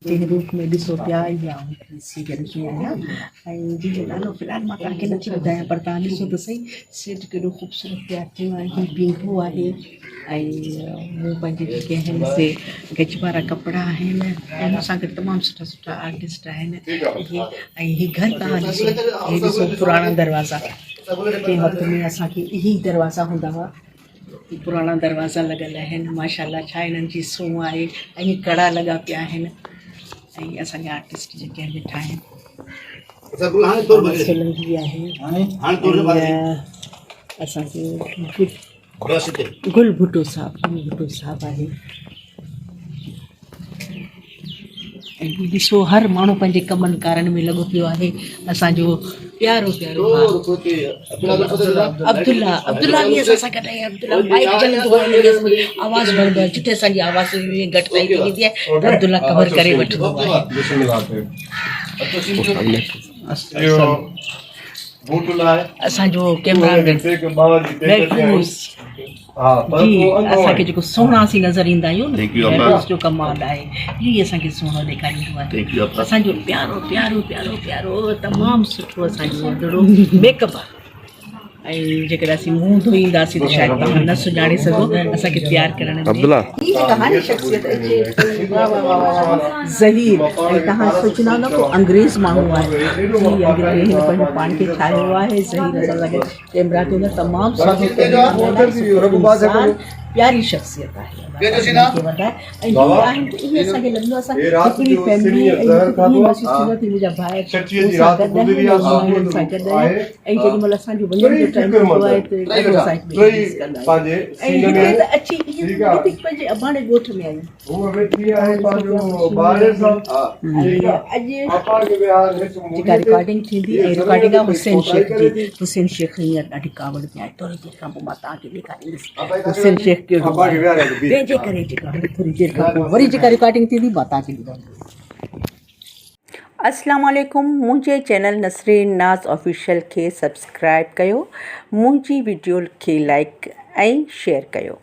جنهن روپ ۾ ڏسو پيا اها آئون ٿي سيريل جي آهيان ۽ جنهن جو نالو في الحال مان توهان کي نٿي ٻڌايان پر توهان ڏسو ته سهي سيٽ ڪيڏو خوبصورت تيار ٿيو آهي هي بينگو آهي ۽ مون پنهنجي جيڪي آهن سي گچ وارا ڪپڙا آهن ۽ مون سان گڏ تمام سٺا سٺا آرٽسٽ آهن اهي ۽ هي گهر توهان ڏسو هي ڏسو پراڻا دروازا ڪنهن وقت ۾ اسانکي اهي ئي دروازا هوندا هئا پراڻا دروازا لڳل آهن ماشاءالله ڇا انهن جي سونهن آهي ۽ ڪڙا لڳا پيا آهن ۽ اسان جا آرٽسٽ جيڪي آهن ويٺا آهن سولنگي آهي اسان جو گل ڀٽو صاحب گل ڀٽو صاحب آهي ۽ ڏسو هر ماڻهو پنهنجي ڪمن ڪارن ۾ لڳو پيو آهي اسان جو پيارو پيارو عبدالله عبدالله به اسان سان گڏ آهي عبدالله مائڪ جهلندو آهي آواز ڀرندو آهي جتي اسان جي آواز گهٽ تائين ٿي ويندي آهي ته عبدالله ڪور ڪري وٺندو آهي اسان جو ڪيمرا مين محفوظ جي اسان کي جيڪو سهڻا اسين نظر ايندا آهيون نه محفوظ جو ڪمال آهي اهو ئي اسان کي سهڻو ڏيکاريندو آهي اسان جو پيارو پيارو پيارو پيارو تمام سٺو اسان جو وڏڙو ميڪ اپ آهي ۽ جيڪڏهن اسين منهن ڌوئي اينداسين ته شايد توهان نه سڃاڻي سگهو اسان کي تيار ڪرڻ ۾ عبدالله هي جيڪا هاڻي شخصيت اچي پئي واه واه واه واه واه ظهير ۽ توهان سوچيندا هوندا ڪو انگريز ماڻهو آهي جي انگريز هن پنهنجو پاڻ کي ٺاهيو آهي ظهير اسان سان گڏ ڪيمرا تي هن تمام سٺو ڪيمرا مين آهي سٺو انسان پياري شخصيت آهي الله تعالي هن کي وڌائي ۽ هي آهن ته اهي اسان کي لڳندو آهي اسان هڪڙي فيملي ۽ ائين محسوس ٿيندو آهي ته منهنجا ڀائر مون سان گڏ آهن ۽ مان هنن سان گڏ آهيان ۽ جيڏي مهل اسان جو وڃڻ جو ٽائيم ٿيندو آهي ته ڏاڍو اسان هڪ ٻئي کي مس ڪندا آهيون ۽ هتي ته اچي ائين ٿو لڳي ته پنهنجي اباڻي ڳوٺ ۾ آهيون اڄ جيڪا رڪارڊنگ ٿيندي ۽ رڪارڊنگ آهي حسين شيخ جي حسين شيخ هينئر ڏاڍي ڪاوڙ ۾ آهي ٿوري دير کان پوء مان توهان کي ڏيکاريندس حسين شيخ ڪهڙو آهي تنهن جي ڪري جيڪا ٿوري دير کان پوء وري جيڪا رڪارڊنگ ٿيندي مان توهان کي ٻڌائيندس. اسلام عليڪم منهنجي چينل نسرين ناز آفيشل کي سبسڪرائب ڪيو منهنجي وڊيو کي لائڪ ۽ شيئر ڪيو.